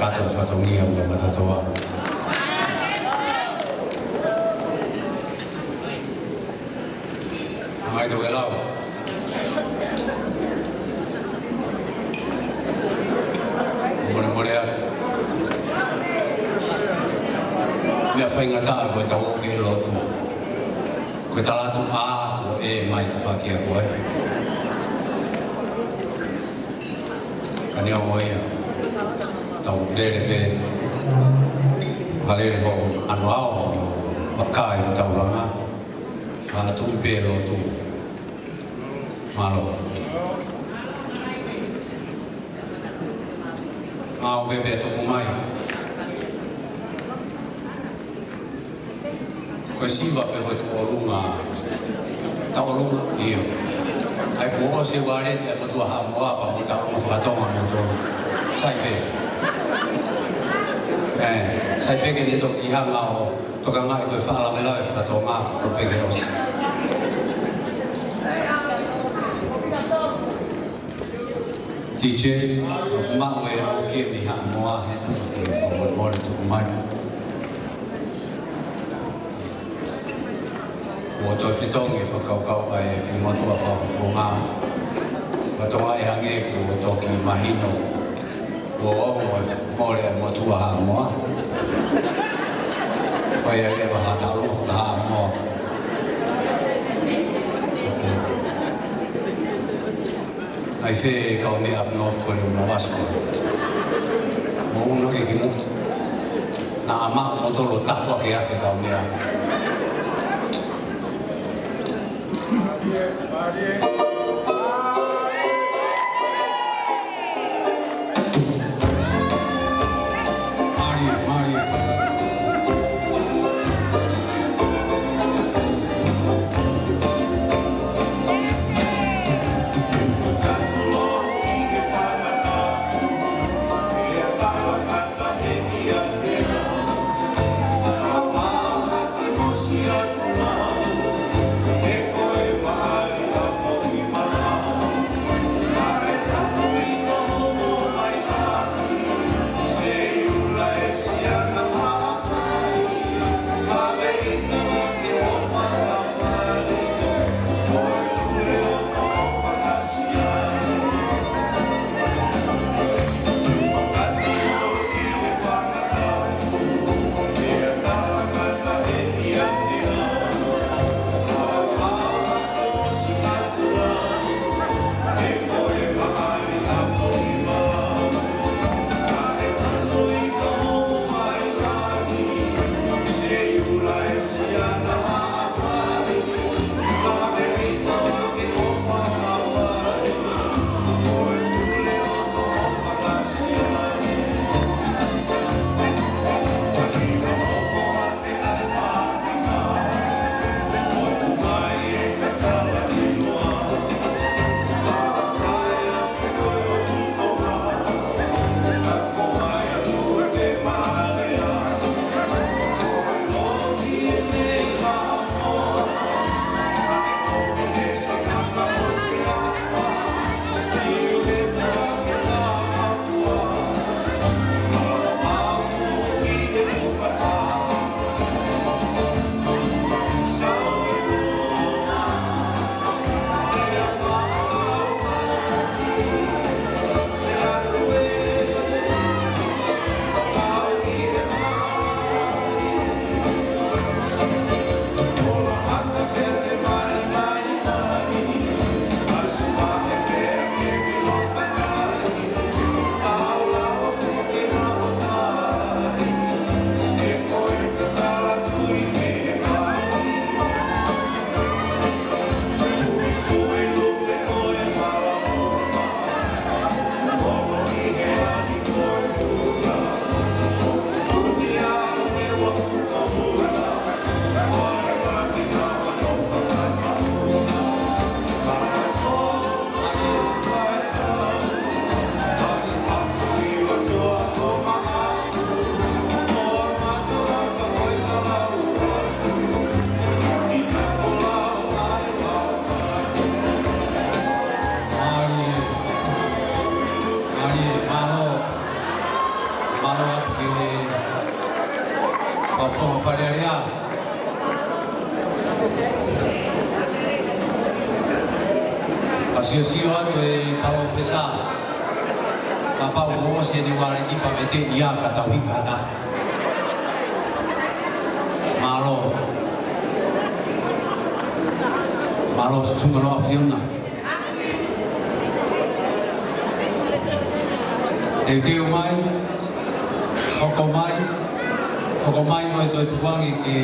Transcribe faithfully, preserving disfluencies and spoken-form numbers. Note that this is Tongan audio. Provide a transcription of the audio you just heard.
Kato e fatongia ua matatoa. Angai tau e lau. Mole mole atu. Meʻa faingataʻa ko e tau ō ki he lotu. Ko e tala atu ā, ko e mai tafakia ko e. Ka neongo ia, tau lele pē, ka lele ho ano ao, makai tau langa, fa atu pē lotu. Mālō. Ao pē pē tuku mai. Ko e siva pē ko e tuʻolunga. Taʻolunga, ʻio. ʻAi kuo ʻosi e ualeti ʻa e motuʻa Haʻamoa pea mo e taʻolunga fakatonga mo tonu. Sai pē. ʻE, sai pē ke ne toki hanga ʻo tokangaʻi ko e faʻa lavelave fakatonga, ko pē ke ʻosi. DJ, maʻu e au ke mi Haʻamoa he na ma ke fakamolemole tuku mai. Kuo toe fetongi fakakaukau ʻa e fakamotuʻa fakafofonga. Fakatonga e hange kuo toki mahino. Kuo ongo e mole e motuʻa Haʻamoa. Fai ai e vaha tau faka Haʻamoa. ʻAi fē kau meʻa up north ko eni ʻuna wasko. Mo ʻuna ke kimu. Naʻa maʻu mo tolo tafa ke afe kau meʻa. Mālie, mālie. Mālō atu ki he kau Fale Alea. Fasiosio atu e palōfesa. Kapau kuo ʻosi ʻene uareki pea vete ia ka tau hika ʻatā. Mālō. Mālō Susuga Loʻau ʻAfiona. Teuteu mai, hoko mai, hoko mai ʻo e toe tukuange ke